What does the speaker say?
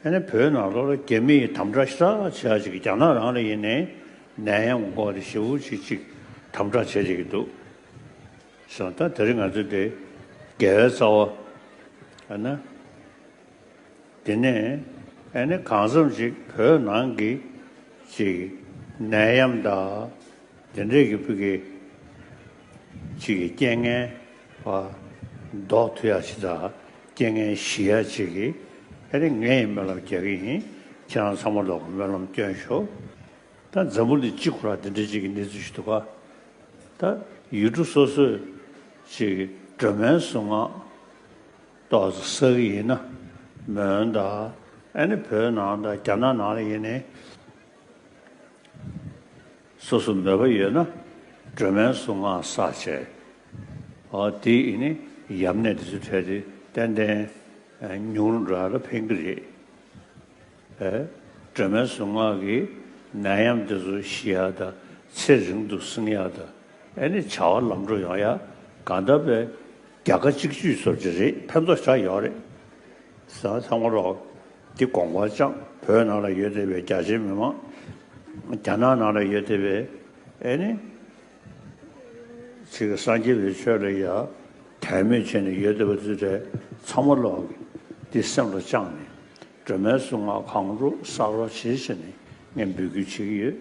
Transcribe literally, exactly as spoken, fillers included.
ཨ་ནི་བོད་ནང་ལོགས་ལ་རྒྱ་མི་ཡིས་དམ་དྲག་ཞེ་དྲག་བྱེད་ཡ་ཅིག་རྒྱ་ནག་རང་ལ་ཡིན་ནའི་ནད་ཡམས་འགོག་དེ་ཞེ་པོ་ཅིག་ཅིག་དམ་དྲག་བྱེད་བསྡད་ཀྱི་འདུག་སོང་ད་དེ་རིང་ང་ཚོ་དེ་རྒྱལ་བའི་རྩ་བ་ཨ་ན། དེ་ནས་ཨ་ནི་གང་འཚམ་ཅིག་བོད་ནང་གི་ཅིག་ནད་ཡམས་དང་དེ་འདྲས་ཀྱི་ཕུགས་ཀྱི་ཅིག་གི་རྐྱེན་ངན་བ་ཟློག་ཐུབ་ཡ་ཅིག་དང་རྐྱེན་ངན་ཞི་ཡ་ཅིག་གི་ཨ་ནི་ངས་སྨོན་ལམ་རྒྱག་གི་ཡིན། ཁྱེད་རང་ཚང་མ་ལོག་གི་སྨོན་ལམ་སྐྱོན་ཤོག་ད་འཛམ་བུ་གླིང་སྤྱི་ཁོ་ར་དེ་འདྲས་ཅིག་གི་གནས་ཚུལ་ཞིག་འདུག་ག་ད་ཡུལ་གྲུ་སོ་སོས་ཅིག་སྒྲོལ་མའི་གཟུངས་སྔགས་ཏོག་ཙམ་བསགས་ཀྱི་ཡིན་ན་མོན་དང་ཨ་ནི་བོད་ནང་དང་རྒྱ་ནག་ནང་ལ་ཡིན་ནའི་སོ་སོ་མོས་པ་ཡོད་ན་སྒྲོལ་མའི་གཟུངས་སྔགས་བསགས་བྱས། ཨོ་དེ་ཡིན་ནི་ཡམས་ནད་དེ་ཚོ་འཕྲལ་དུ་ཏན་ཏན་ཉུང་རུ་འགྲོ་ཡ་ལ་ཕན་གྱི་རེད། ཨེ། སྒྲོལ་མའི་གཟུངས་སྔགས་ཀྱིས་ནད་ཡམས་དེ་ཚོ་ཞི་ཡག་དང་ཚེ་རིང་དུ་བསྲིང་ཡག་དང་ཨེ་ནི་བྱ་བ་ལམ་འགྲོ་ཡོང་ཡག་གང་ལྟར་པའི་རྒྱལ་ཁ་གཅིག་གྱུར་བཟོ་གི་རེད། ཕན་ཐོགས་ཞེ་དྲག་ཡོད་རེད། ས་ཚང་མ་རོགས་འདི་དགོངས་པ་བཅངས། བོད་ནང་ལ་ཡོད་བསྡད་པའི་རྒྱ་ཆེའི་མི་མང་རྒྱ་ནག་ནང་ལ་ཡོད་བསྡད་པའི་ཨེ་ནི། ཚིག་སངས་རྒྱས་པའི་ཆོས་ལ་ཡ་དད་མོས་བྱས་ནས་ཡོད་བསྡད་པ་ཚོ་དེ་ཚང་མ་ལོག་འདི་སེམས་ལ་བཅངས་ནས་སྒྲོལ་མའི་གཟུངས་སྔགས་གང་རུང་བསགས་རོགས་བྱེད་ཟེར་ནས་ངས་འབོད་སྐུལ་བྱེད་ཀྱི་ཡོད།